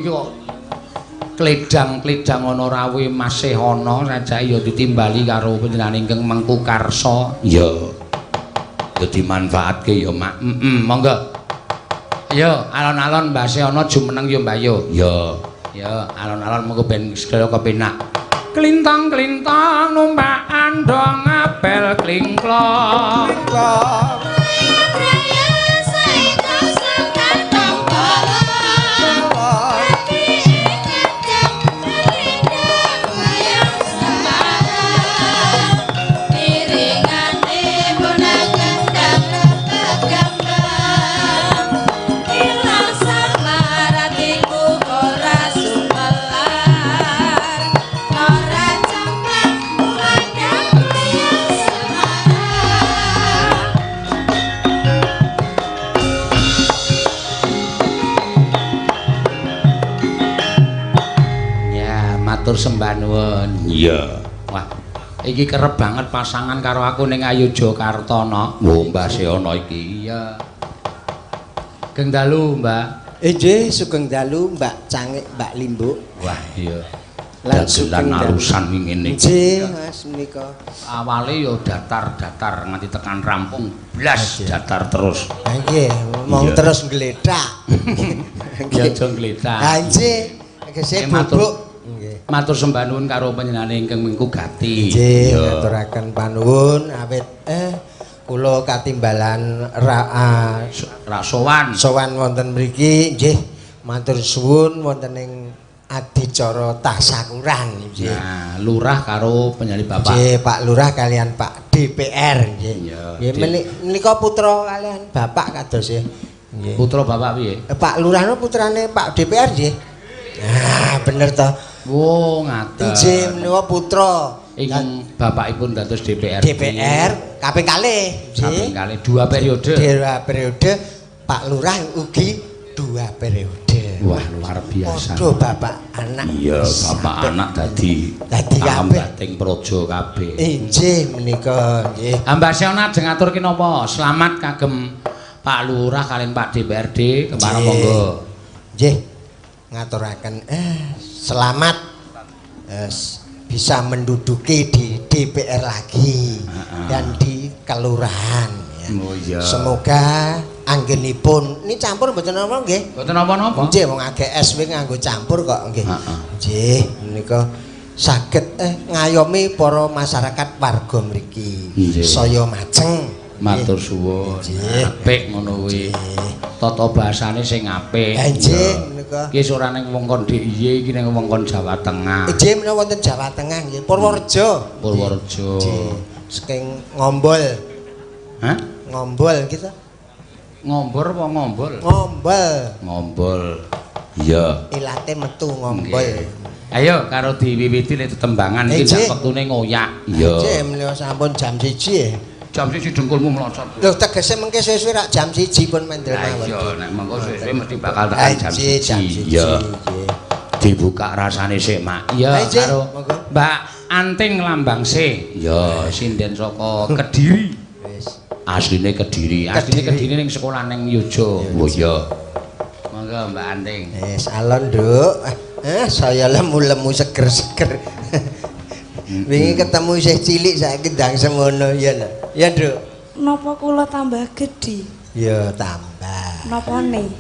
Iki kok kledang-kledang ana rawe masih ana sajake ya ditimbali karo panjenengan ingkang Mengku Karsa. Iya. Ya dimanfaatke ya, Mak. Heeh, monggo. Ayo alon-alon Mbah Seana jumeneng ya Mbah yo. Iya. Ya, alon-alon mengko ben segala kepenak. Klintang-klintang numpak andong apel klingklong. Klingklong. Sembah nuwun. Iya. Wah, iki kerep banget pasangan karo aku ning Ayogyakarta no. Oh, Mbah Seana iki. Iya. Sugeng dalu, Mbah. Nggih, sugeng dalu Mbak Cangik, Mbak Limbuk. Wah, iya. Lan sugeng alusan ngene iki. Nggih, Mas menika. Awale ya datar-datar nganti tekan rampung blas datar terus. Ha nggih, mong terus ngletak. Ya aja ngletak. Ha nggih, tegese bubuk. Matur sembah nuwun karo panjenengane ingkang Mengku Gati. Nggih, ngaturaken panuwun awit kula katimbalan rak sowan. Sowan wonten mriki nggih, matur suwun wonten ing adicara tasakuran nggih. Nah, lurah karo panjenengane Bapak. Nggih, Pak Lurah kalian Pak DPR nggih. Nggih, menika putra kalian Bapak kados e. Nggih. Putra Bapak piye? Pak Lurah no putrane Pak DPR nggih. Nah, bener to. Wo, ngaten. Nggih, menika putra ingkang bapakipun dados DPR. DPR kaping kalih, nggih. Kaping kalih 2 periode. 2 periode, Pak Lurah ugi 2 periode. Wah, luar biasa. Padha bapak anak. Iya, bapak anak dadi kabeh bating praja kabeh. Nggih, menika nggih. Mbah Seana ajeng ngaturke napa? Selamat kagem Pak Lurah kalian Pak DPRD kepareng monggo. Nggih. Ngaturaken selamat bisa menduduki di DPR lagi dan di kelurahan ya. Oh, iya. Semoga anggenipun ini campur mboten napa nggih? Mboten napa-napa. Nggih, wong AGS kuwi nganggo campur kok nggih. Nggih, menika saged ngayomi para masyarakat warga mriki. Saya majeng. Matur suwun. Apik ngono kuwi. Tata bahasane sing apik. Nggih menika. Iki ora ning wewengkon DIY iki ning wewengkon Jawa Tengah. Nggih menika wonten Jawa Tengah nggih, Purworejo. Purworejo. Nggih. Saking Ngombol. Hah? Ngombol kita. Ngombor apa ngombol? Ngombol. Ngombol. Iya. Ilate metu ngombol. Ayo karo diwiwiti nek tetembangan iki ndak wektune ngoyak. Iya. Nggih menika sampun jam 1 ya. Jam 1 dengkulmu melosot. Lho tegese mengke suwe-suwe rak jam 1 pun mendel mawon. Iya, nek mengko suwe-suwe mesti bakal tekan jam 1. Iya. Dibuka rasane sik, Mak. Iya, karo Mbak Anting Lambang C. Iya, sinden saka Kediri. Wis. Asline Kediri. Asline Kediri ning sekolah ning Yogya. Oh iya. Monggo Mbak Anting. Wis alon, Nduk. Saya lemu-lemu seger-seger. Wingi ketemu isih cilik saiki ndang semono ya lho. Ya, Nduk. Napa kula tambah gedhi? Ya tambah. Napane?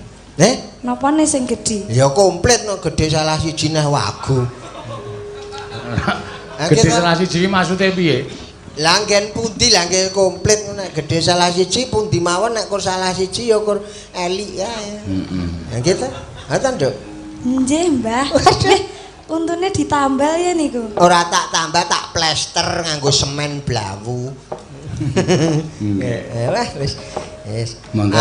Napane sing gedhi? Ya komplit no gedhe salah siji neh wagu. Gedhe salah siji maksude piye? Lah nggen pundi lah nggih komplit nek gedhe salah siji pundi mawon nek kur salah siji ya kur elik kae. Heeh. Ya nggih ta? Ngoten, Nduk. Nggih, Mbah. Untune ditambal ya niku. Ora tak tambah, tak plester nganggo semen blawu. Wah, wis. Wis. Monggo.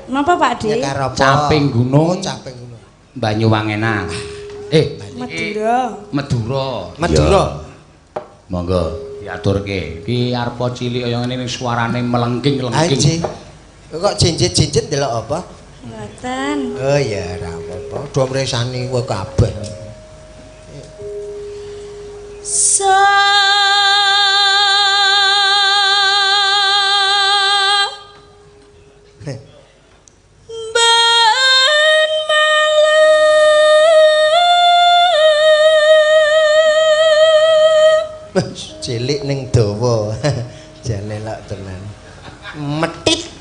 Napa Pak De? Caping Gunung. Oh, Caping Gunung. Banyuwangenan. Madura. Madura. Madura. Monggo diaturke. Iki arpa cilik kaya ngene ning suarane melengking-lengking. Kok jinjit-jinjit ndelok apa? Mboten. Oh ya ora apa-apa. Do mresani kowe kabeh. Ben malam Cilik ning dawa. Jane lak tenan. Metit.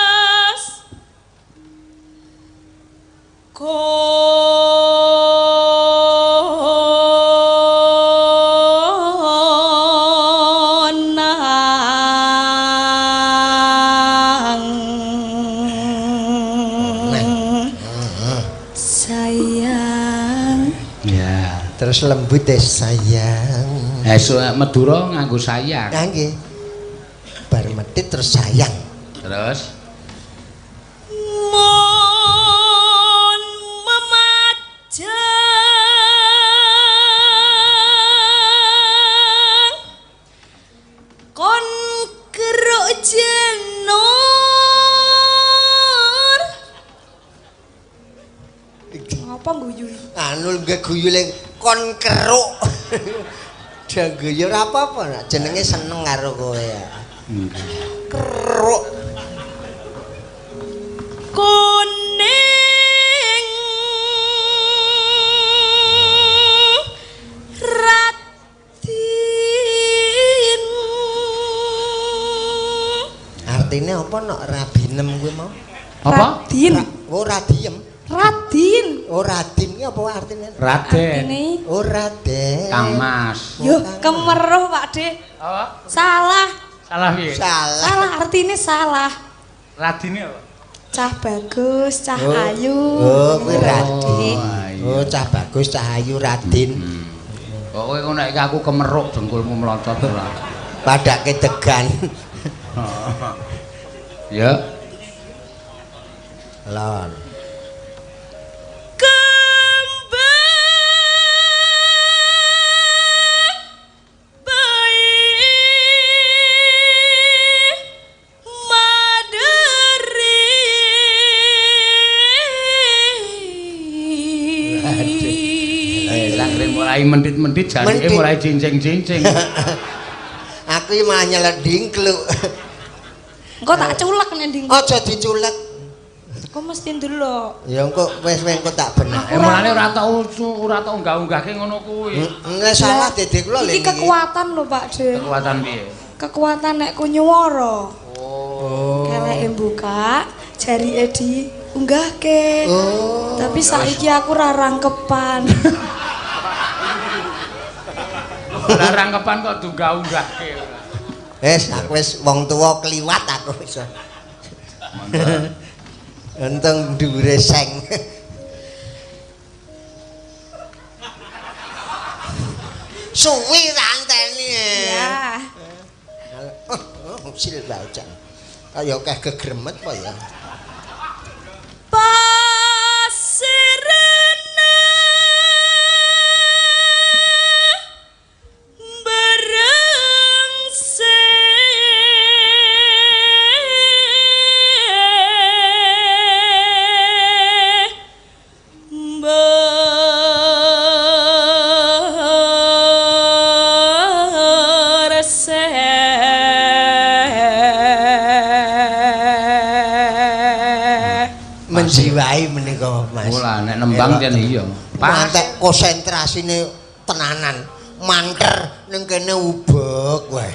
Ngabas konang sayang. Ya. Terus lembut deh sayang. Esuk Madura nganggo sayang. Nah, nggih. Bar metit terus sayang. Terus Mun memajang kon keruk jenur. Ngapa guyu? Anu nggih guyu le kon keruk. Dia guyu ora apa-apa nak jenenge seneng karo kowe ya. Keruk. Kuning Radin. Artine apa nok rabinem kuwi mau? Apa? Radin. Oh, radiem. Radin. Oh, Radin ki apa artine? Raden. Artine. Oh, Raden. Kang Mas. Yo kemeruh Pak De. Apa? Salah. Salah piye? Salah. Salah artine salah. Radine apa? Cah bagus, cah Oh. ayu. Oh, kuwi Radin. Oh, Oh, cah bagus, cah ayu Radin. Kok kowe ngono nek aku kemeruk dengkulmu mlocot ora. Padake degan. Ya. Lon. Kembang bayi maderi. Lah mulai mentit-mentit jarike mulai cincing-cincing. Aku iki malah nyelek dingkluk. Engko tak culek nek dingkluk. Aja diculek. Kok mesti ndelok. Ya engko wis engko tak bener. Mulane ora tau unggah-unggahke ngono kuwi. Nek salah dede kula lho iki. Kekuatan lho Pak De. Kekuatan piye? Kekuatan nek ku nyuwara. Oh. Keleke buka, jarike diunggahke. Oh. Tapi saiki aku ora rangkepan. Ora rangkepan kok diunggah-unggahke. Wis aku wis wong tuwa kliwat aku wis. Untung dhuwure seng. Suwi ranteni. Ya. Oh, sil bacan. Kaya akeh gegremet apa ya? Pasirena berengse Menjiwai menika Mas. Ora nek nembang yen iya. Mantek konsentrasine tenanan. Manter ning kene ubek wae.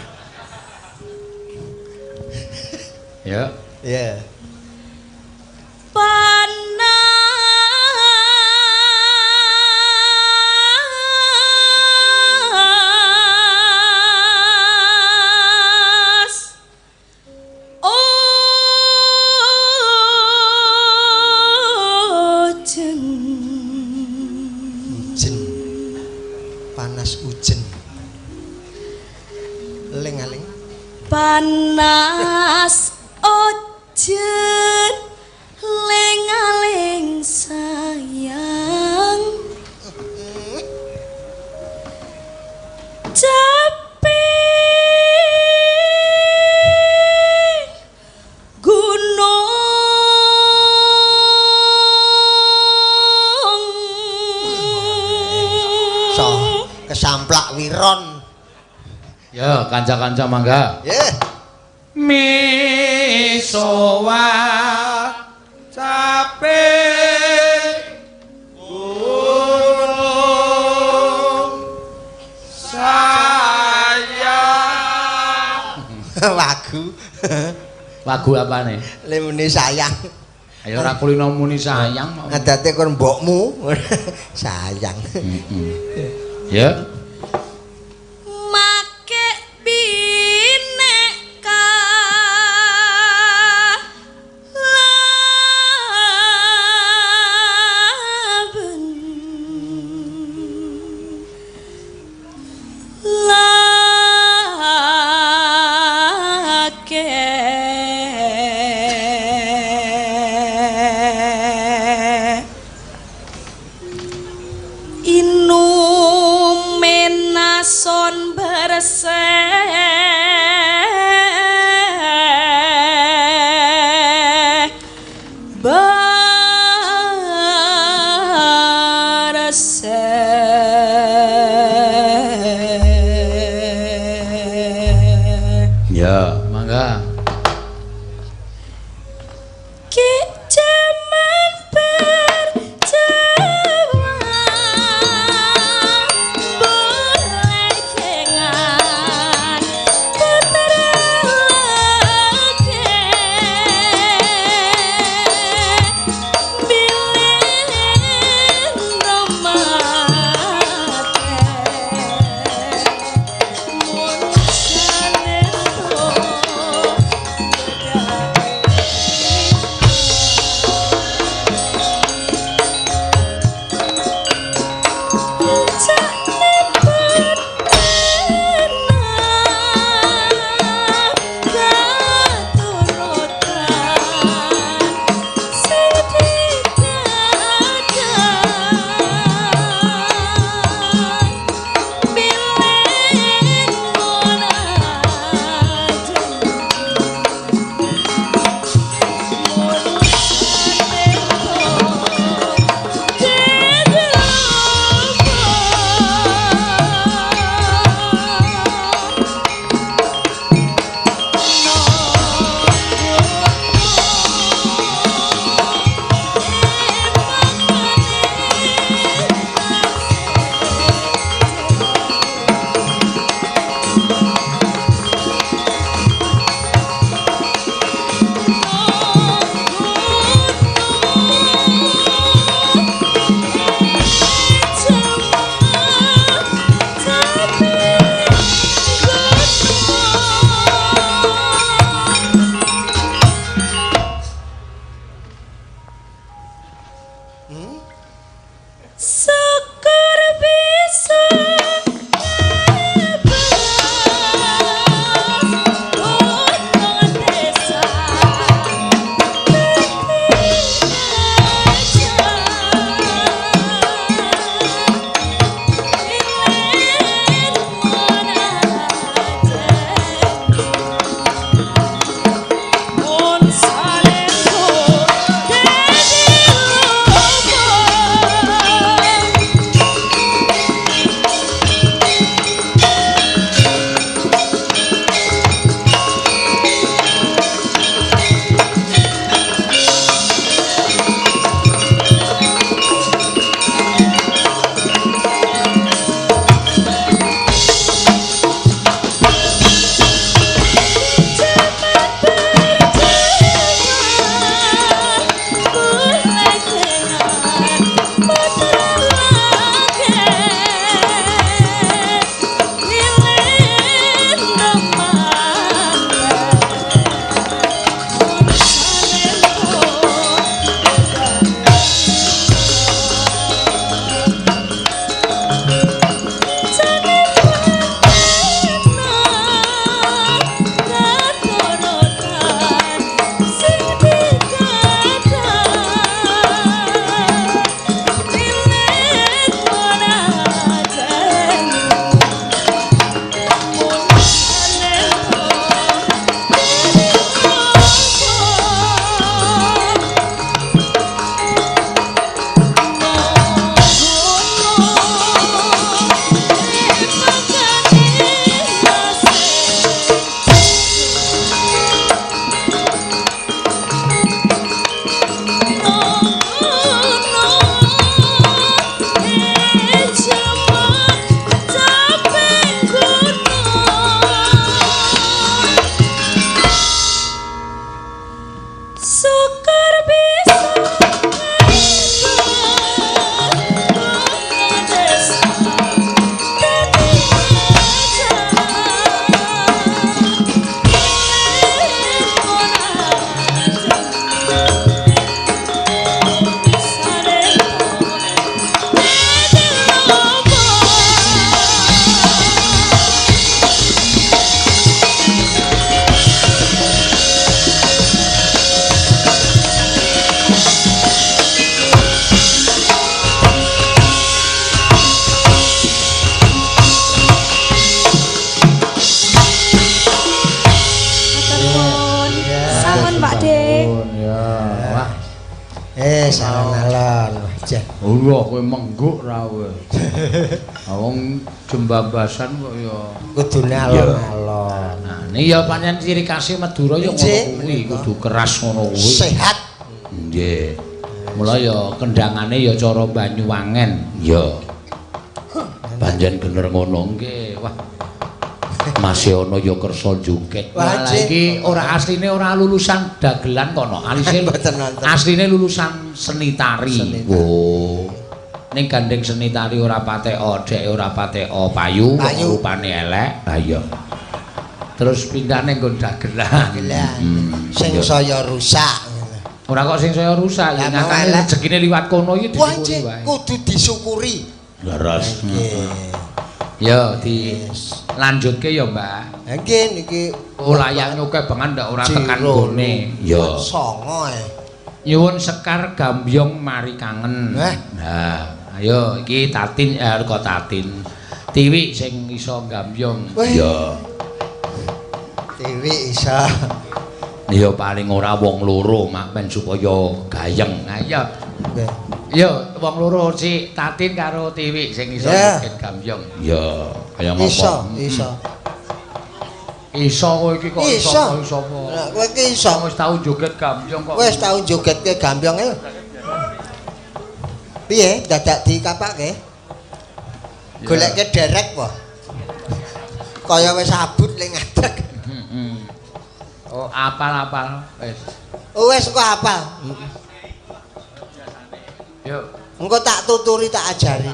Ya. Ya. Panas ojen. Ujen. Panas ujen. Ling-aling. Panas ojen ling-aling sayang. Capek gunung. So, kesamplak wiron. Ya, kanca-kanca mangga. Nggih. Misowa cape gunung sayang. Lagu. Lagu apane? Le muni sayang. Ayo ora kulino muni sayang. Adate kon mbokmu. Sayang. Ya. Make bineka laben lake inumenason berseh berseh. Ya, mangga. Ki jaman berjuang bolekengan putra lake bilin romate. jan. Allah kowe mengguk ra kowe. Wong jembambasan kok ya kudune alon-alon. Nah, ini ya pancen ciri khase Madura ya ngono kuwi, kudu keras ngono kuwi. Sehat. Nggih. Mula ya kendangane ya cara Banyuwangen. Ya. Pancen bener ngono nggih. Wah. Masih ana ya kersa joget. Lah iki ora asline ora lulusan dagelan kono. Asline lulusan seni tari. Oh. Ning gandeng seni tari ora pateka, dhek ora pateka payu, rupane elek. Ha iya. Terus pindah ning nggon dagelan. Sing saya rusak. Ora kok sing saya rusak, ya nyatane rezekine liwat kono iki disyukuri wae. Kudu disyukuri. Leres. Ya dilanjutke ya, Mbak. Nggih niki layang akeh banget ndak ora tekan gone. Ya. Songo ae. Nyuwun sekar gambyong mari kangen. Nah, ayo iki Tatin kok Tatin. Tiwi sing iso gambyong. Ya. Tiwi iso. Ya paling ora wong loro mak men supaya gayeng. Ayo. Nggih. Ya, wong loro si Tatin karo Tiwi sing iso joget gambyong. Ya, kaya ngopo? Iso, iso. Iso kowe iki kok iso iso apa? Lah kowe iki iso wis tau joget gambyong kok. Wis tau jogetke gambyong e. Piye dadak dikapake? Goleke derek po. Kaya wis abut ling ngadeg. Heeh. Oh, apal-apal wis. Wis kok apal. Yuk. Engko tak tuturi tak ajari.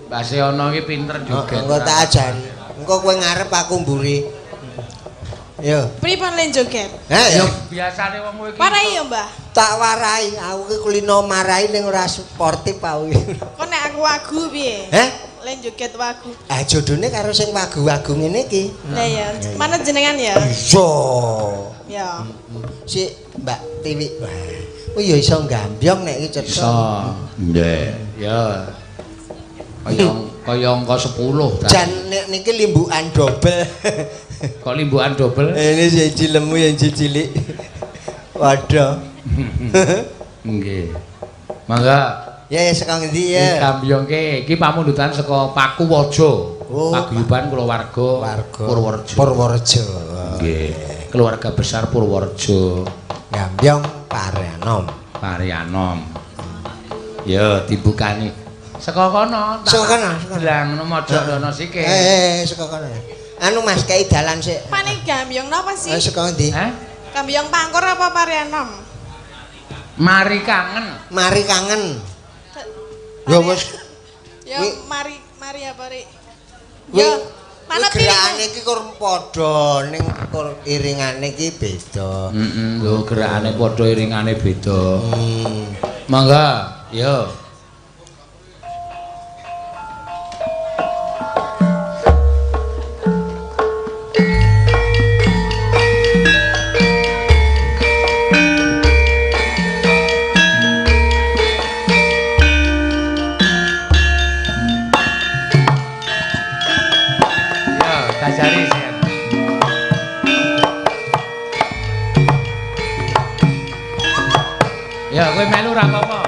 Mbak Seono iki pinter joget. Engko tak ajari. Engko kowe ngarep aku mburi. Yo. Pripun le joget? Heh, yo biasane wong kowe iki. Warai yo, Mbah. Tak warai, aku iki kulino marai ning ora sportif aku. Kok nek aku wagu piye? Heh? Le joget wagu. Ah jodone karo sing wagu-wagu ngene iki. Lah ya, manut jenengan ya? Iya. Ya. Si Mbak Tiwi. Oh ya iso gambyong nek iki cetha. Iso. Nggih. Ya. Kaya angka 10 ta. Jan nek niki limbukan dobel. Kok limbukan dobel? Ini siji lemu yang cilik. Waduh. Nggih. Mangga. Ya ya saka ngendi ya? Gambyongke iki pamundutan saka Pakuwaja. Oh, Paguyuban kulawarga Purworejo. Purworejo. Nggih. Keluarga besar Purworejo. Gambyong Parianom. Parianom. Ya dibukani. Saka kono. Saka kono. Lah ngono mojok rono sike. Saka kono. Anu Mas kei dalan sik. Pane gambyong napa sih? Saka ngendi? Heh? Gambyong Pangkur apa Parianom? Mari kangen. Mari kangen. Ya wis. Ya mari mari apa rik? Ya manut gerakane iki kur padha ning kur iringane iki beda. Heeh, lho gerakane padha iringane beda. Mangga, yo. Ya, kowe melu ora apa-apa.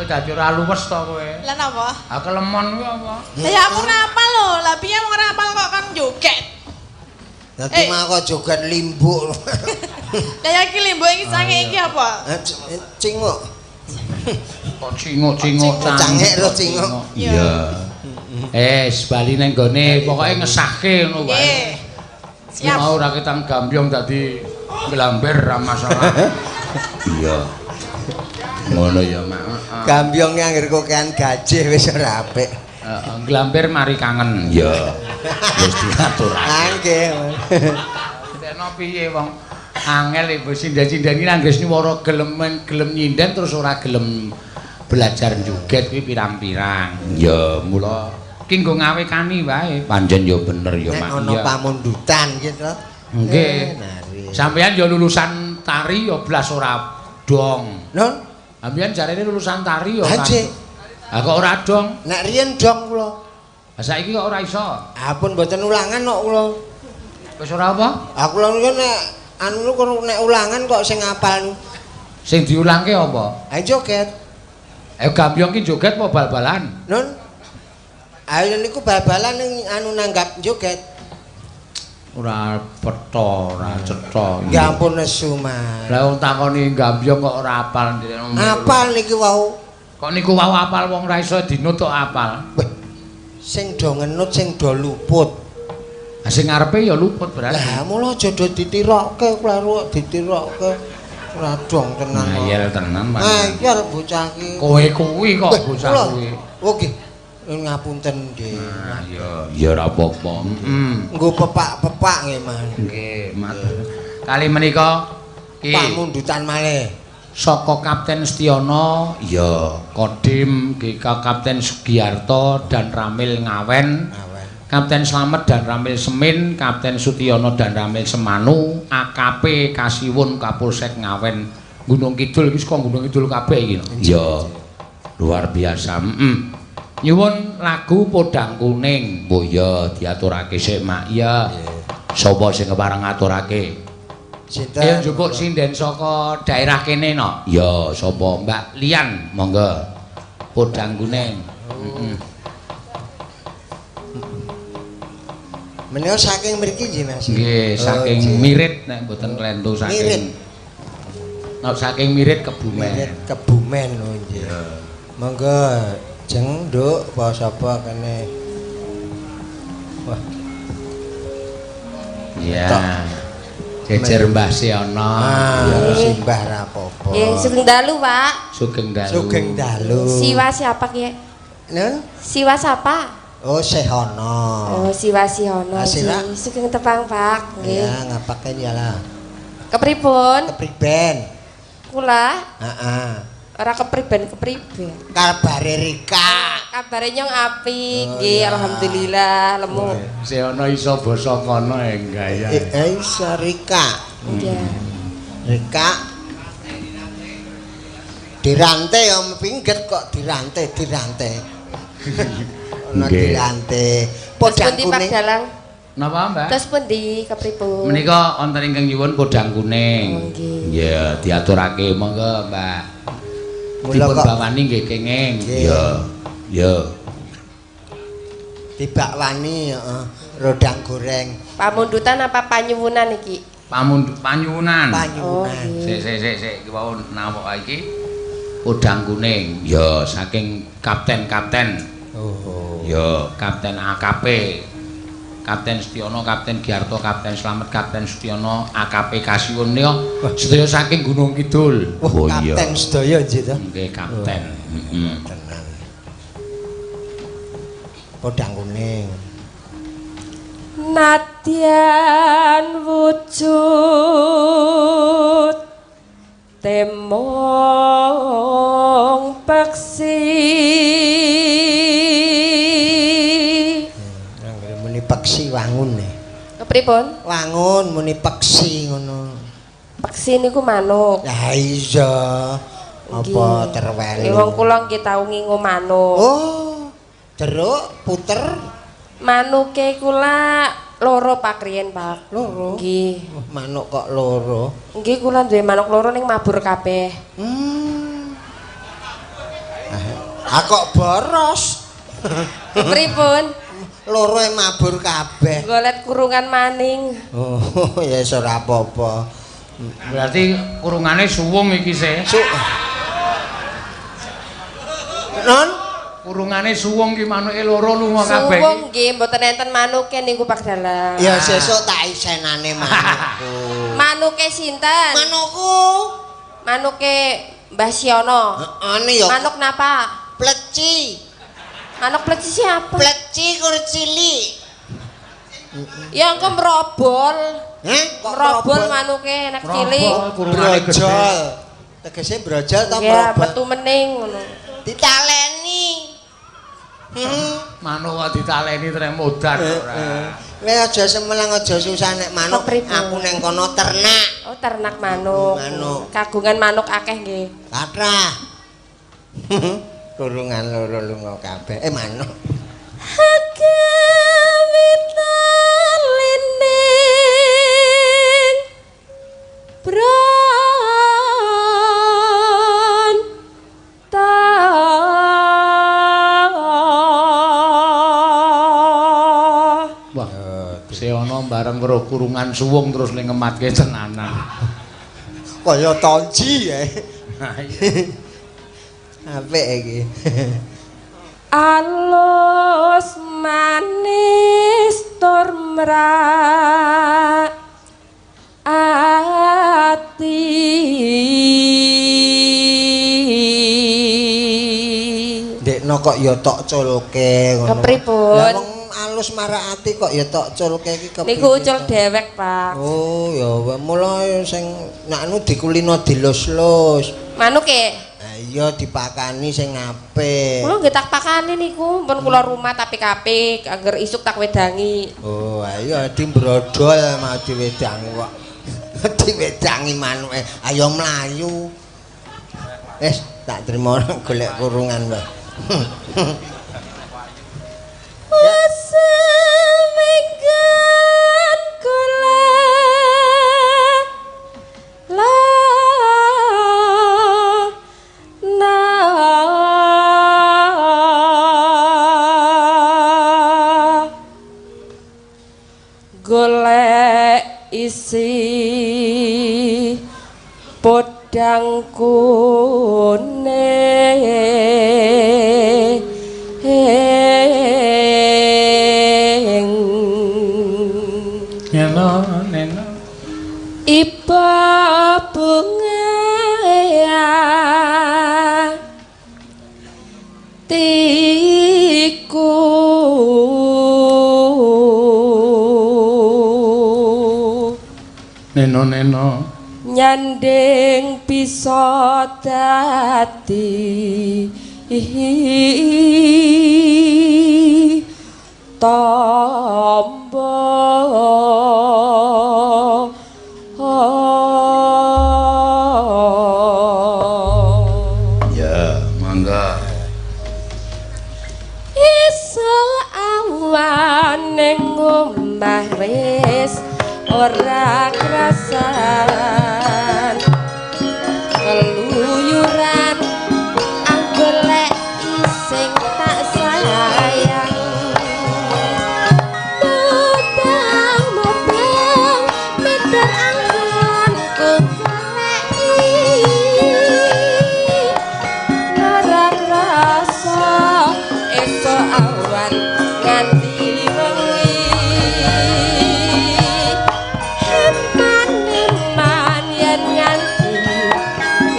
dadi ora luwes to kowe. Lah napa? Ha kelemon kuwi apa? Lah ya aku ora apal lho. Lah piye wong ora apal kok kon joget. Dadi mah kok joget limbuk. Lah ya iki limbuk iki cangik iki apa? Cinguk. Kok cinguk-cinguk cangik ro cinguk. Iya. Es bali nang gone pokoke ngesahke ngono wae. Siap. Mau ora ketang gambyong dadi nglamber ra masalah. Iya. Ngono ya, Mak. Gambyong angger kokean gajih wis ora apik. Heeh, nglamber mari kangen. Iya. Wis diaturake. Nggih. Tekno piye wong angel ibu sinden-sinden iki anggere nyuwara gelem gelem nyinden terus ora gelem belajar joget kuwi pirang-pirang. Ya, mula ki nggo ngawekani wae. Pancen ya bener ya, Mak. Nek ana pamundutan gitu. Nggih. Sampeyan ya lulusan tari ya blas ora dong. Nun, sampeyan jarene lulusan tari ya ora. Ha kok ora dong? Nek riyen dong kula. Lah saiki kok ora iso? Ampun mboten ulangan kok kula. Wis ora apa? Ha kula niku nek anu nek ulangan kok sing apal. Sing diulangke apa? Ha joget. Ayo gambyong ki joget apa bal-balan? Nun. Ayo niku bal-balan ning anu nanggap joget. Ora petha, ora cetha. Ya ampun nesu, Mas. Lah wong takoni gambyong kok ora apal. Apal niki wau. Kok niku wau apal wong ora iso dinut kok apal. Sing do ngenut sing do luput. Lah sing ngarepe ya luput berarti. Lah mula aja do ditirokke kleru ditirokke. Ora dong tenan. Ngayal tenan, Mas. Ngayal bocah iki. Kowe kuwi kok bocah kuwi. Oh nggih. Ngapunten nggih. Nah, ya ya ora apa-apa. Heeh. Nggo pepak-pepak nggih, Mas. Nggih, matur. Kali menika ki pamundutan malih. Saka Kapten Setiono, ya Kodim, GK Kapten Sugiarto dan Ramil Ngawen. Kapten Slamet dan Ramil Semin, Kapten Sutiono dan Ramil Semanu, AKP Kasiwun Kapolsek Ngawen, Gunung Kidul iki saka Gunung Kidul kabeh iki. Ya. Luar biasa. Heeh. Nyuwun lagu Podang Kuning. Oh iya, diaturake sik, Mak. Iya. Sapa sing kepareng ngaturake? Sinten? Ayo njupuk sinden saka daerah kene no. Ya, sapa? Mbak Lian, monggo. Podang Kuning. Heeh. Menika saking mriki nggih, Mas. Nggih, saking Mirit nek mboten klentu saking. Mirit. Nek saking Mirit Kebumen. Mirit Kebumen oh nggih. Monggo jeng nduk apa sapa kene. Wah. Iya. Jejer Mbah Siono. Ya simbah ra apa-apa. Nggih, sugeng dalu, Pak. Sugeng dalu. Sugeng dalu. Siwa siapa ki? Nun? Siwa sapa? Oh, Sehono. Oh, Siwa Sihono. Sugeng tepang, Pak. Nggih. Ya, ngapake ya lah. Kepripun? Kepriben. Kula? Heeh. Ora kepriben-kepriben. Kabare Rika. Kabare nyong apik, nggih, alhamdulillah, lemu. Sehono iso basa kono enggak ya. Iso Rika. Iya. Rika. Dirante ya pingget kok dirante, dirante. Ana dirante. Podang kuning. Napa, Mbak? Terus pundi kepripun? Menika wonten ingkang nyuwun podang kuning. Oh, nggih. Iya, diaturake monggo, Mbak. Dipun bawani nggih kenging. Iya. Ya. Dibakwani heeh, rodang goreng. Pamundutan apa panyuwunan iki? Panyuwunan. Panyuwunan. Sik sik sik sik iki wau nawok iki podang kuning. Ya, saking kapten-kapten. Oh. Ya, Kapten AKP. Kapten Setiono, Kapten Giarto, Kapten Slamet, Kapten Sutiono, AKP Kasiwun menika sedaya saking Gunung Kidul. Oh, kapten sedaya nggih to? Nggih, kapten. Heeh. Tenan. Podang kuning. Nadyan wujud temong peksi. Peksi wangun nih. Kepripun? Wangun muni peksi ngono. Peksi niku manuk. Lah iya. Apa terwelu? Wong kula nggih tau ngingu manuk. Oh. Jeruk puter. Manuke kula loro Pak riyen, Pak. Loro? Nggih. Manuk kok loro? Nggih, kula duwe manuk loro ning mabur kabeh. Ah kok boros. Pripun? Loro e mabur kabeh. Golet kurungan maning. Oh, ya wis ora apa-apa. Berarti kurungane suwung iki sih. Non? Kurungane suwung ki manuke loro lunga kabeh. Suwung nggih, mboten enten manuke niku Pak Dalang. Ya sesuk tak isenane manukku. Manuke sinten? Manukku. Manuke Mbah Siono. Heeh ya. Manuk napa? Pleci. Manuk pleci siapa? Pleci kur cilik. Ya engko merobol. Heh, kok merobol manuke anak cilik. Brojol. Tegese brojol ta merobol? Ya metu mening ngono. Ditaleni. Manuk kok ditaleni trek modar ora. Kowe aja semelang aja susah nek manuk. Aku neng kono ternak. Oh, ternak manuk. Manuk. Kagungan manuk akeh nggih. Kathah. Kurungan loro lunga kabeh. Manuk. Hakawitalining bronta. Wah, Seono bareng weruh kurungan suwung terus ning ngematke tenanan. Kaya tonji ya. Apik iki. Alus manis tur mrak ati. Ndekno kok ya tok culke ngono. Kepripun? Lah wong alus marak ati kok ya tok culke iki kepiye? Niku ucul dewek, Pak. Oh, ya mula sing nek anu dikulino dilus-lus. Manuke? Iya dipakani sing apik. Kula nggih tak pakani niku, pun kula rumah tapik-apik, angger isuk tak wedangi. Oh, ayo dimbrodol mau diwedangi kok. Diwedangi manuke, ayo mlayu. Wis tak trimo golek kurungan wae. Waseminggat kula la golek isi podang kuning. Neno neno iba bunga tiku. Neno neno nyanding bisa dadi tombo. Ya, mangga. Iso awan ning omah wis ora krasan keluyuran anggolek sing tak sayang. Mubang-mubang meter anggonku goleki ora krasa esuk awan nganti wengi.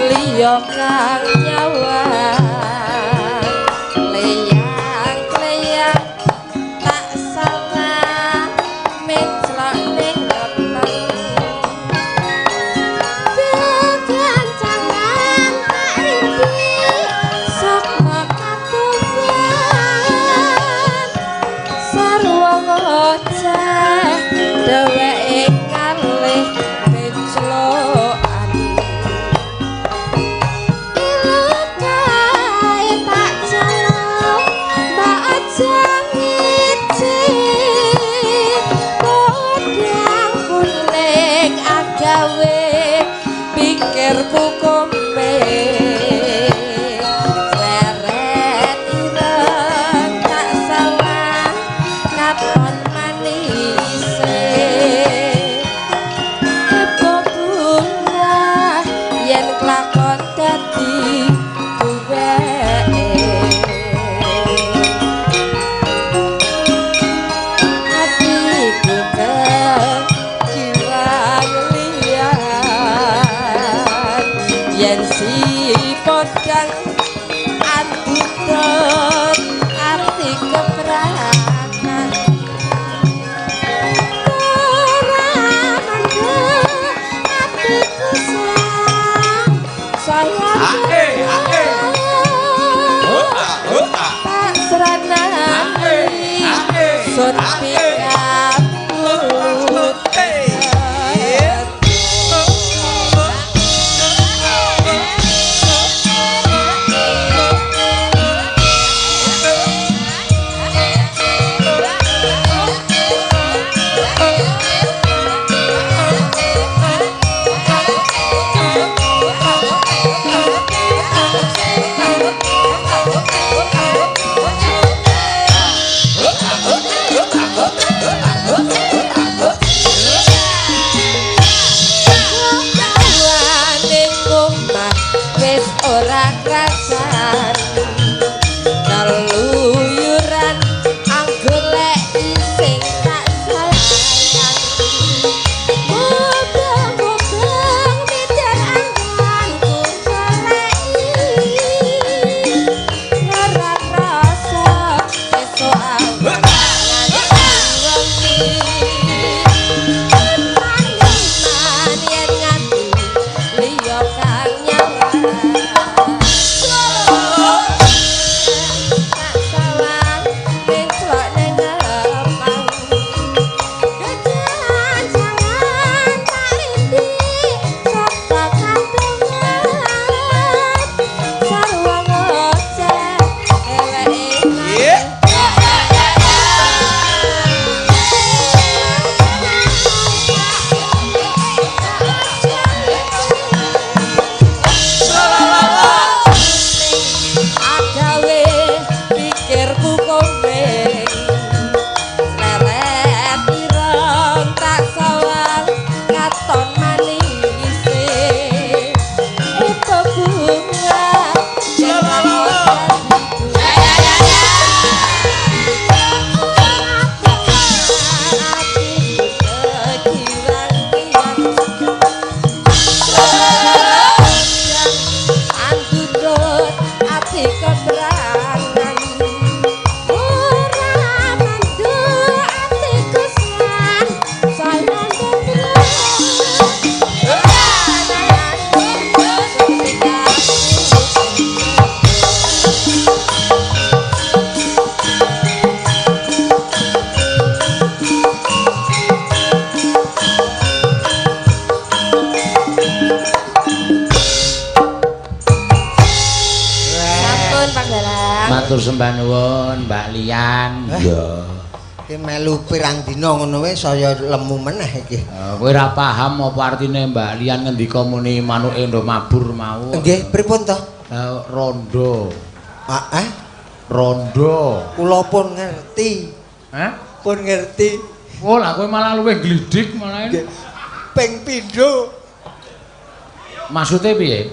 Liya kang nyawang leyang-leyang tak salah menclok ning weteng. Kekancangan tak rindi saka katuban sarwa ngoceh dheweke kalih penclokan. Pikirku kompe Nyuwun pikabut Matur sembah nuwun Mbak Lian. Iya. Iki melu pirang dina ngono wae saya lemu meneh iki. Kowe ora paham apa artine Mbak Lian ngendika muni manuke ndo mabur mau. Nggih, pripun to? Rondo. Heeh. Rondo. Kula pun ngerti. Hah? Pun ngerti. Oh, lah kowe malah luwih glidhik malah. Nggih. Ping pindho. Maksude piye?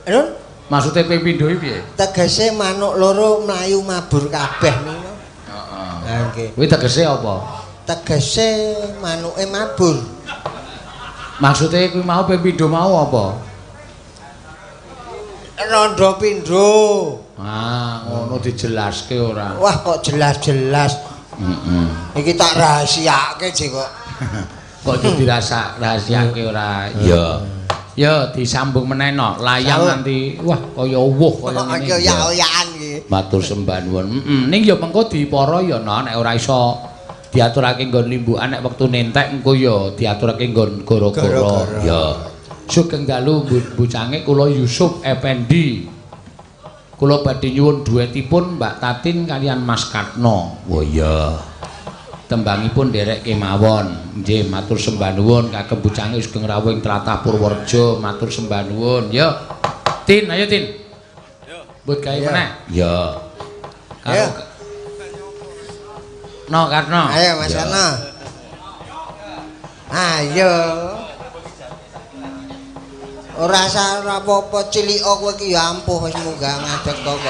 Nun? Maksude ping pindho iki piye? Tegese manuk loro mlayu mabur kabeh niku. Heeh. Ha nggih. Kuwi tegese apa? Tegese manuke mabur. Maksude kuwi mau ping pindho mau apa? Rondo pindho. Ah, ngono dijelaske ora. Wah, kok jelas-jelas. Heeh. Iki tak rahasiake sih kok. Kok dirasa rahasiake ora? Iya. Ya disambung meneh no, layang nanti wah kaya uwuh kaya ngene. Kaya oyak-oyakan iki. Matur sembah nuwun. Heeh, ning ya mengko dipara ya no, nek ora iso diaturake nggon limbukan nek wektune entek engko ya diaturake nggon goro-goro. Ya. Sugeng dalu bucange kula Yusuf Effendi. Kula badhe nyuwun duetipun Mbak Tatin kalian Mas Katno. Oh iya. Tembangipun nderek kemawon. Nggih, matur sembah nuwun kagem bucange sugeng rawuh ing tlatah Purworejo, matur sembah nuwun. Yo. Tin, ayo Tin. Yo. Mbut gawe meneh. Yo. Karo No, Karno. Ayo Mas Karno. Ayo. Ora usah ora apa-apa cilika kowe iki ya ampuh wis munggah ngadeg kok.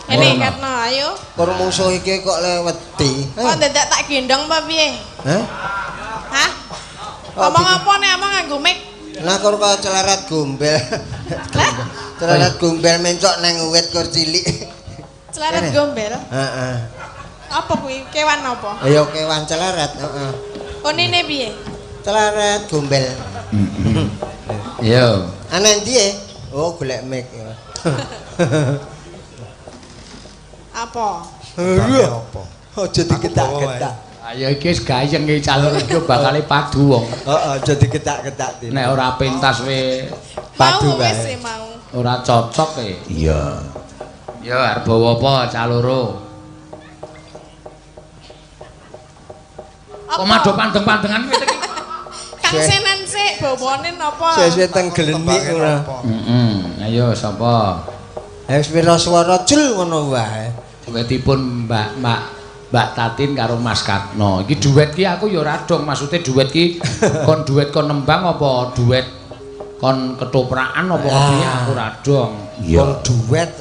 Ini Karno, ayo. Kur musuh iki kok le wedi. Kok dadak tak gendong apa piye? Hah? Hah? Ngomong apa nek omong nganggo mic? Nah kur kok celeret gombel. Celeret gombel mencok nang wit kur cilik. Celeret gombel? Heeh. Apa kuwi? Kewan apa? Ya kewan celeret, heeh. Konine piye? Celeret gombel. Yo. Ana endi e? Oh, golek mic. Apa? Iya. Apa? Aja diketak-ketak. Ayo iki wis gayeng iki calon iki bakale padu wong. Heeh, aja diketak-ketak. Nek ora pentas we padu wae. Wis mau. Ora cocok e. Iya. Ya arep bawa apa caloro? Kok madho pandeng-pandengan kowe iki? Kang Senan sik bawane napa? Sesuk teng glenik ora. Heeh. Ayo sapa? Wis pira swara jul ngono wae. Duetipun Mbak Tatin karo Mas Katno. Iki duet ki aku ya ora dong, maksude duet ki kon duet kon nembang apa duet kon ketoprakan apa piye aku ora dong. Iya. Kon duet.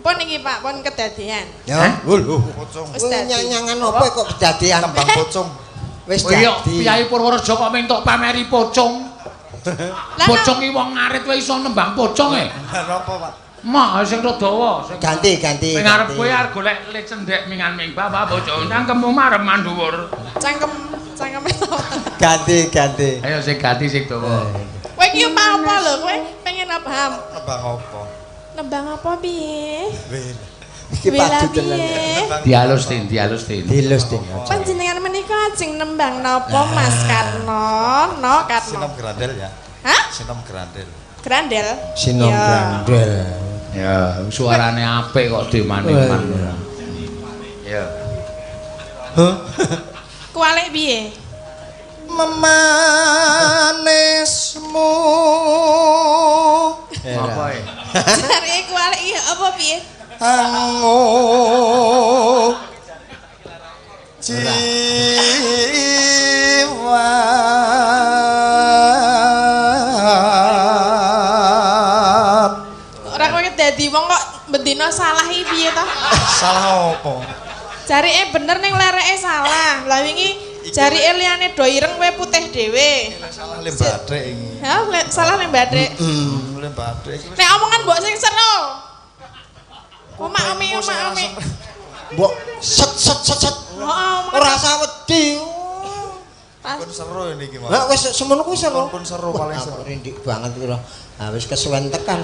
Pun iki Pak, pun kedadian. Ya. Lho, pocong. Nyanyangan apa kok kedadian? Tembang pocong. Wis dadi. Iya, Piyai Purworejo kok mentok pameri pocong. Pocong ki wong ngarit wae iso nembang pocong e. Lha napa, Pak? Mah sing rada dawa sing ganti. Sing arep kowe arep golek le cendhek mingan-ming bapak bocong cangkemmu marem mandhuwur. Cangkeme to. Ganti. Ayo sing ganti sing dawa. Kowe iki apa lho? Kowe pengen apa? Nembang apa? Nembang apa piye? Iki padu tenan. Dialus tin. Panjenengan menika ajeng nembang napa Mas Karno? No Karno. Sinom Grandel ya. Hah? Sinom Grandel. Grandel. Sinom Grandel. Ya, suarane apik kok dimaning-man. Ya. Hah? Kualik piye? Memanismu. Apa e? Jare kualik iki apa piye? Angu jiwa. Ora kowe dadi wong kok bendina salah iki piye to? Salah apa? Jarike bener ning lereke salah. Lah wingi jarike liyane do ireng kowe putih dhewe. Salah le bathik iki. Ha, salah le bathik. Le bathik iki. Nek omongan mbok sing seru. Omak omi. Mbok set. Heeh, ora usah wedi. Pun seru niki, Mas. Lah wis semono kuwi seru. Pun seru paling seru. Rindik banget kuwi lho. Ha wis kesuwen tekan.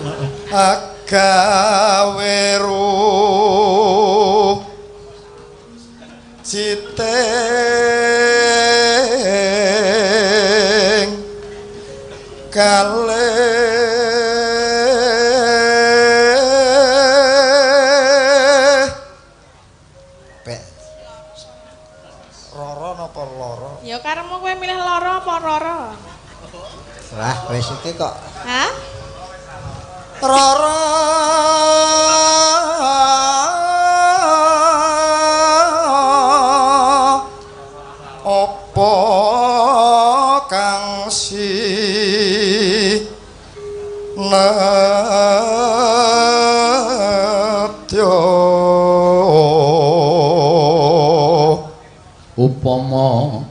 Agawe ruh citing kalih roro napa loro? Ya karepmu kowe milih loro apa roro? Lah wis iki kok. Hah? Roro apa kang si nedya upama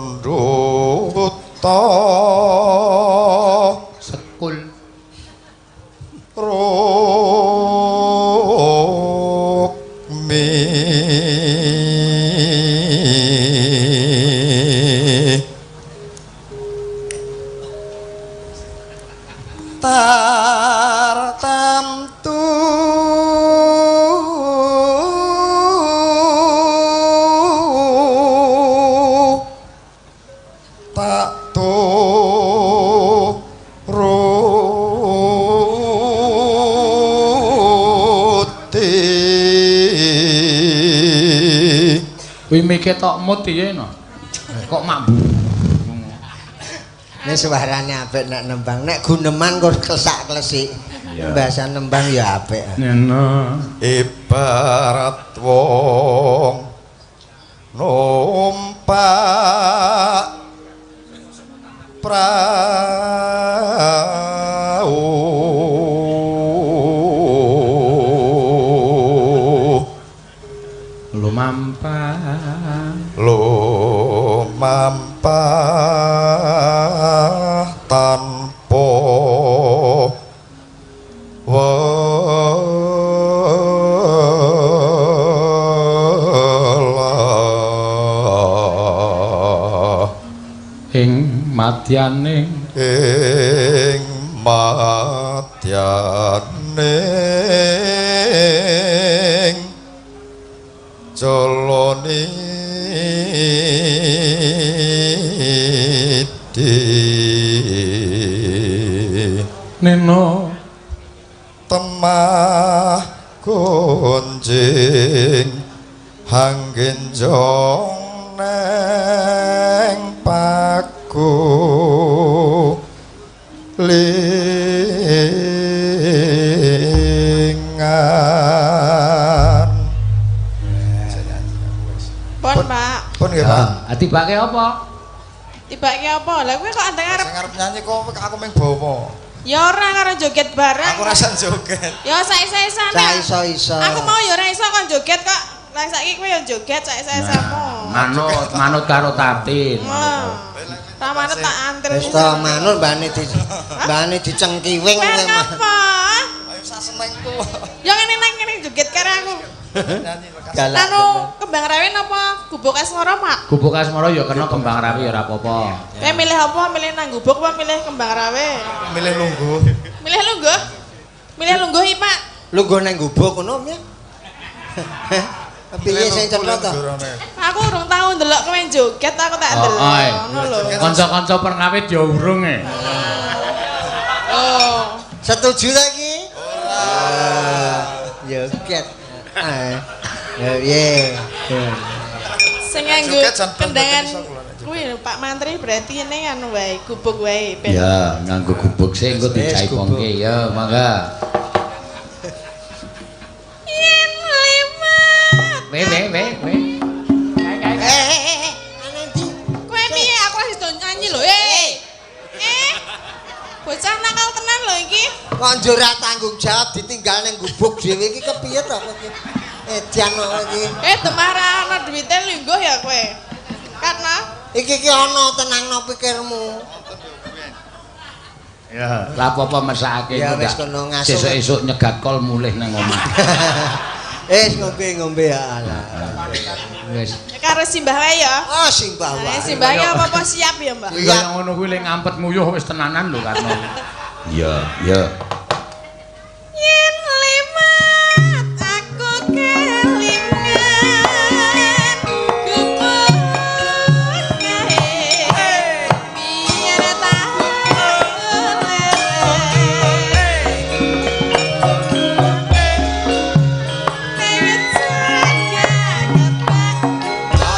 mundhuta sekul rukmi tartamtu tak turuti. Kuwi mike tok mut piye no? Kok mak Nek suarane apik nek nembang, nek guneman kok klesak-klesik. Bahasa nembang ya apik. Nena ibarat wong numpak prau lumampah tanpa welah ing madyane ing madyane Jalanidhi Neno temah gonjing hanggenjong neng paku lingan. Pon, Pak. Pun nggih, Pak. Ah, tibake apa? Tibake apa? Lah kowe kok anteng arep Sing arep nyanyi kok aku mung bawa. Ya ora karo joget bareng. Aku rasa joget. Ya saisa-isane. Saiso-iso. Aku mau ya ora iso kon joget kok. Lah saiki kowe ya joget saisa-isamu. Manut, manut karo Tatin. Ra manut tak anter. Wis to manut mbane di mbane dicengkiwing Kowe kowe mah. ngapa? Ayo sasenengku. Ya ngene nang ngene joget karo aku. Nyanyi lekas. Galak. Anu Kembang Rawe napa Gubuk Asmara, Pak? Gubuk Asmara ya kena Kembang Rawe ya ora apa-apa. Kowe milih apa? Milih nang gubuk apa milih Kembang Rawe? Milih lungguh. Milih lungguh. Milih lungguh iki, Pak. Lungguh nang gubuk ngono piye? Piye sing cetha to? Aku urung tau ndelok kowe joget, aku tak Oh, ndelok. oi. Ngono lho. Kanca-kanca pernawit ya urung e. Oh. Setuju ta iki? Ora. Joget. Ah. Ya piye? Sing nganggo Joget jan kendangan iso kula nek joget. kuwi lho Pak Mantri berarti ini anu wae, gubuk wae ben. Ya, nganggo gubuk sik engko Wis, dijaipongke ya, mangga. Yen limat. We we we we. Eh eh eh, ana ndi? Kowe piye aku wis do nyanyi lho. Eh. Eh. Bocah nakal tenan lho iki. Kok njur ra tanggung jawab ditinggal ning gubuk dhewe iki kepiye to kowe iki? Edan kok iki. Eh demah ra ana duwite lungguh ya kowe. Karena Iki ki ana tenangno pikirmu. Ya, lah apa-apa mesakake Ya, engko wis ndak kono ngasuh. Sesuk-esuk nyegat kol mulih nang omah. Eh ngombe-ngombe ya Allah. Wis. karo simbah wae ya. Oh simbah Nah, wae. simbah ya apa-apa siap ya, Mbak. Kuwi kaya ngono kuwi le ngampet nguyuh wis tenanan lho Karno. Iya, iya. Yen limat aku kelingan gubuk kae biar tahu leren pengen jaga kebak.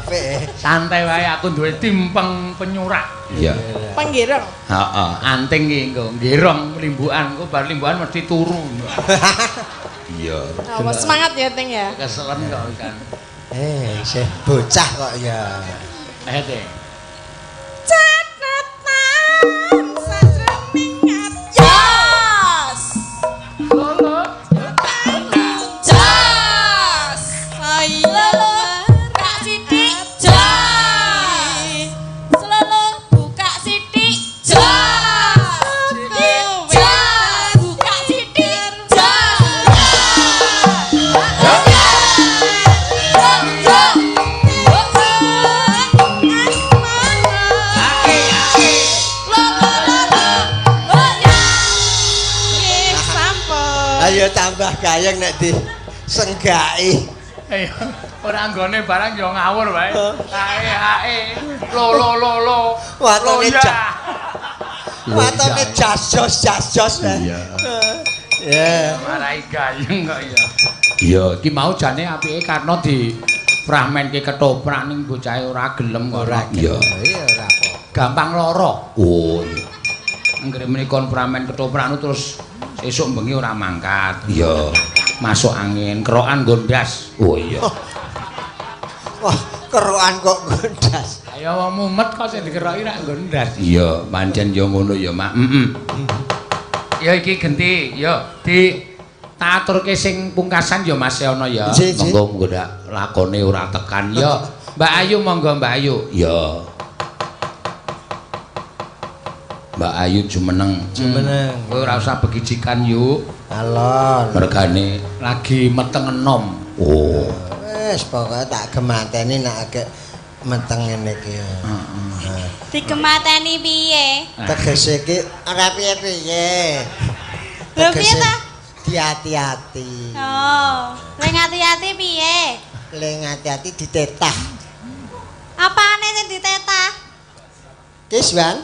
Apik. Santai wae aku duwe tim penyurak. Iya. Penggerong. Heeh, anting iki engko nggerong limbukan, engko bar limbukan mesti turu. Iya. Oh, semangat ya, Ting ya. Keselen kok kan. Isih bocah kok ya. Teh. Catatan sajroning ati. Jos. Lolo. Jos. Saya Buka sithik. Jos. Selolo buka sithik. Jos. Jos. Buka sithik. Jos. Ayo tambah gayeng nek disenggaki. Ayo, ora anggone barang ya ngawur wae. Ae ae. Lo lo lo lo. Watone watone jas-jos jas-jos. Iya. Ya. Marai gayeng kok ya. Iya, iki mau jane apike karena di fragmenke ketoprak ning bocahe ora gelem kok. Ora. Iya. Iya ora apa. Gampang lara. Oh iya. Anggere menika fragmen ketoprak nu terus sesuk bengi ora mangkat. Iya. Masuk angin, kerokan gondas. Oh iya. Wah, kerokan kok gondas. Ayo wong mumet kok sing dikeroki rak gondas. Iya, pancen ya ngono ya, Mak. Heeh. Ya iki genti, ya di tak aturke sing pungkasan ya Mas Yono ya. Monggo monggo ndak lakone ora tekan ya. Mbak Ayu monggo Mbak Ayu. Ya. Mbak Ayu jumeneng. Jumeneng. Kowe ora usah begijikan yuk. Alon. Mergane lagi meteng enom. Oh. Wis pokoke tak gemateni nek agek meteng ngene iki. Heeh. Digemateni piye? Tegese iki ora piye-piye. Lho piye ta? Diati-ati. Oh, le ngati-ati piye? Le ngati-ati ditetah. Apane sing ditetah? Kiswan.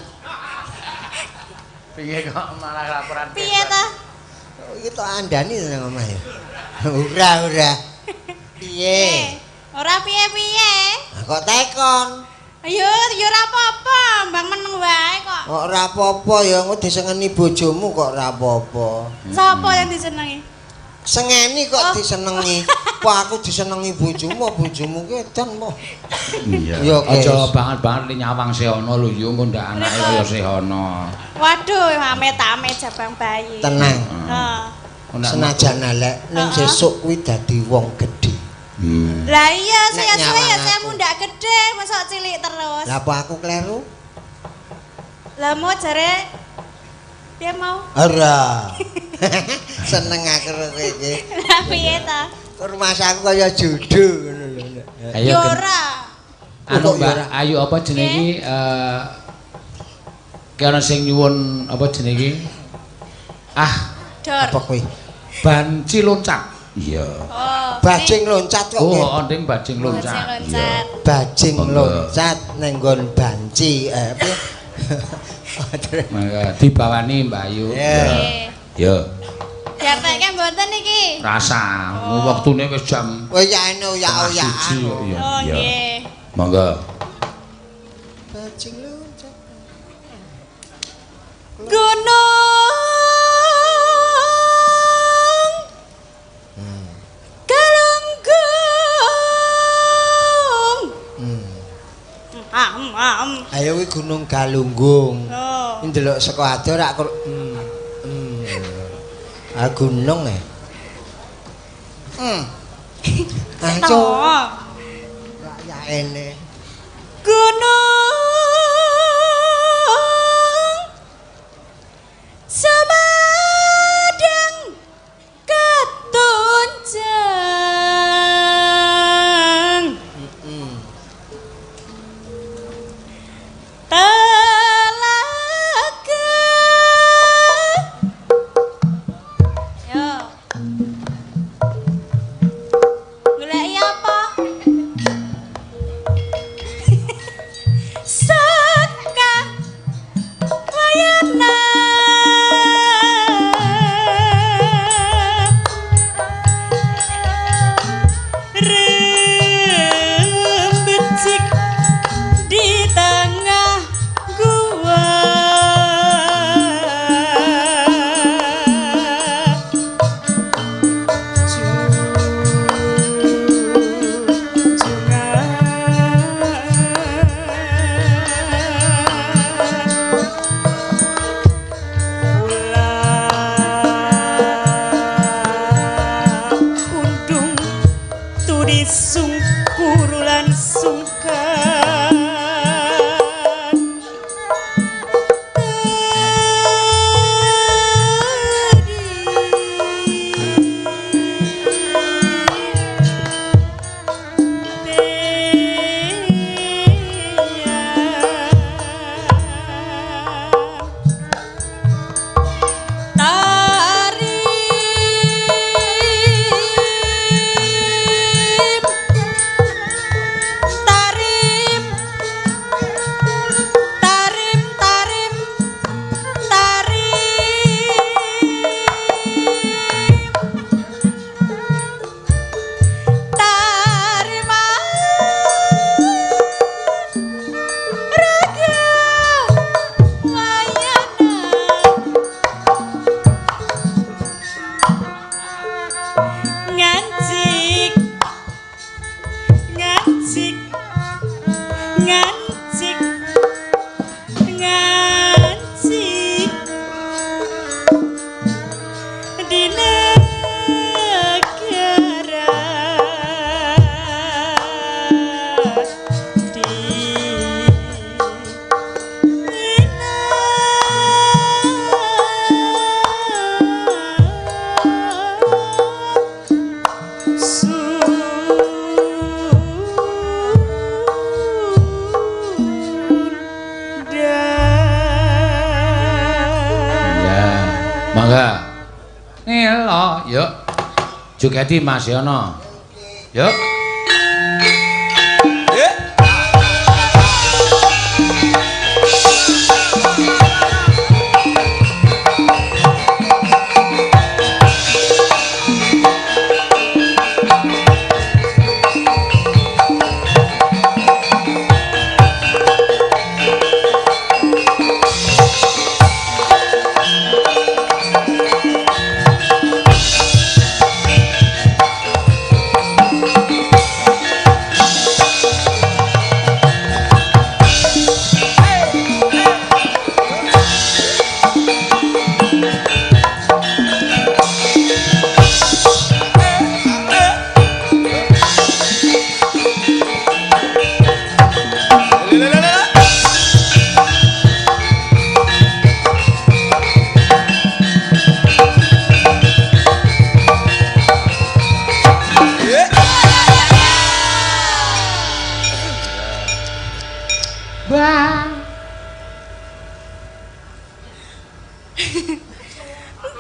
Piye kok malah laporan piye ta? Iki tok andani nang omah ya. Ora ora. Piye? Ora piye-piye. Lah kok tekon? Ayo ya ora apa-apa, Mbang meneng wae kok. Kok ora apa-apa ya engko disengeni bojomu kok ora apa-apa. Sapa yang disenengi? Sengeni kok disenengi. Apa aku disenengi bojomu, bojomu ki edan po. Iya. Aja banget-banget nyawang Sehana lho yo engko ndak anake kaya Sehana. Waduh, amit-amit jabang bayi. Tenang. Heeh. Senajan elek ning sesuk kuwi dadi wong gedhe. Lah iya, saya suwe ya saya mundak gedhe, mosok cilik terus. Lah apa aku kleru? Lah mau jare piye mau? Ora. Seneng aku kowe iki. Lah piye ta? Rumah aku kaya judo ngono lho. Ayo ora. Anu Mbak Ayu apa jenenge iki ki ana sing nyuwun apa jenenge iki? Ah, dor. Apa kuwi? Banci loncat. Iya. Oh, bajing loncat kok. Oh, onding bajing loncat. Iya. Bajing loncat ning nggon banci. Piye? Mangga dibawani Mbak Ayu. Iya. Ya. Diartekke mboten iki? Rasa, wektune wis jam. Oh ya ene oyak-oyakan. Oh nggih. Monggo. Bajing loncat. Gunung Galunggung. Ayo kuwi Gunung Galunggung. Oh. Ndelok saka adoh rak Ah gunung e. Aco. Rak ene. Gunung Semadang ketunjang. Telaga. Yo. Goleki apa? Ngancik ngancik di negara di Ya, mangga. Ngelo, yuk. Jogeti Mas Yono. Yuk.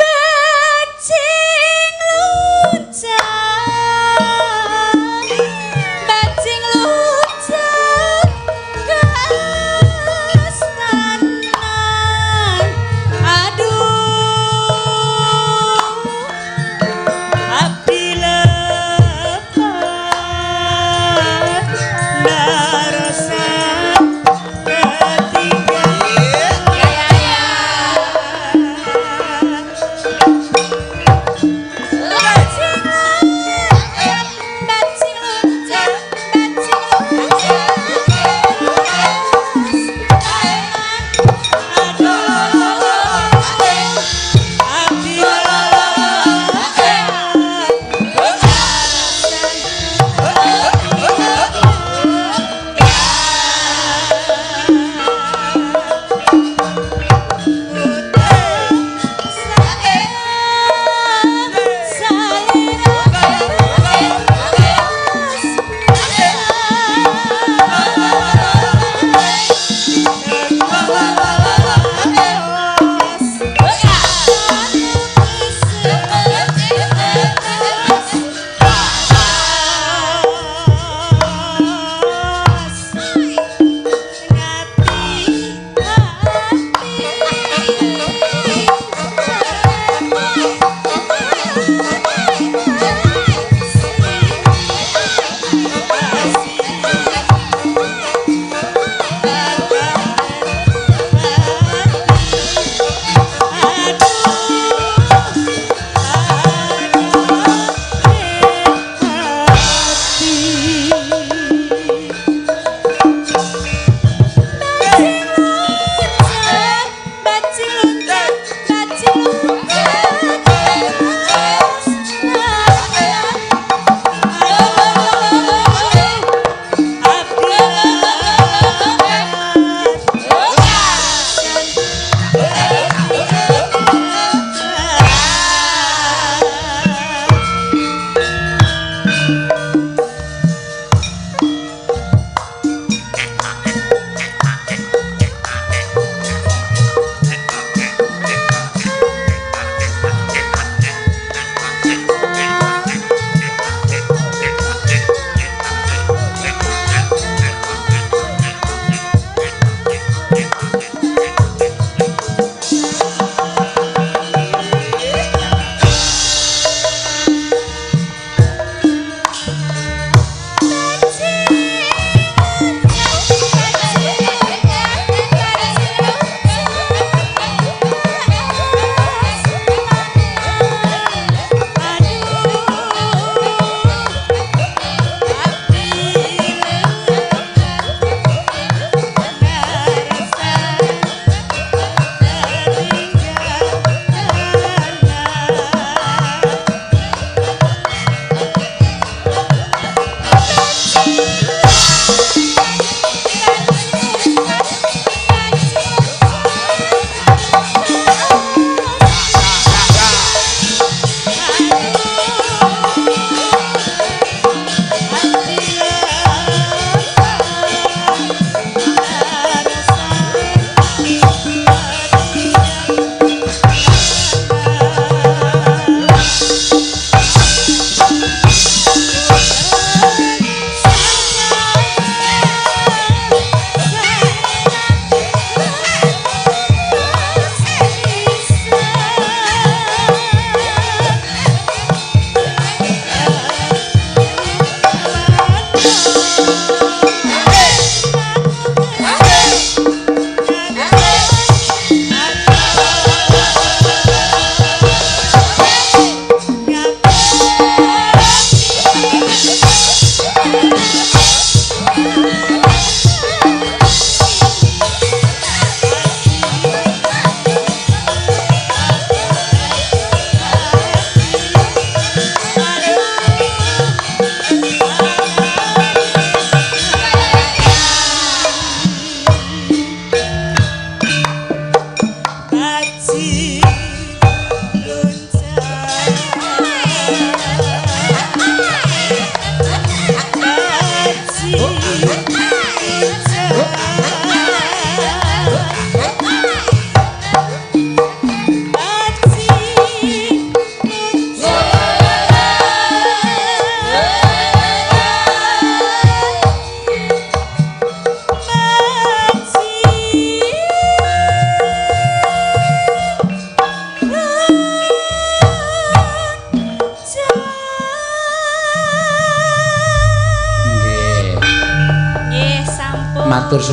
Bajing loncat, bajing loncat ke astana. Aduh, abdi lepat narasan.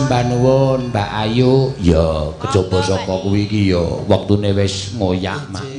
sembah nuwun Mbak Ayu. Ya, kejaba saka kuwi iki ya wektune wis ngoyak, Mak.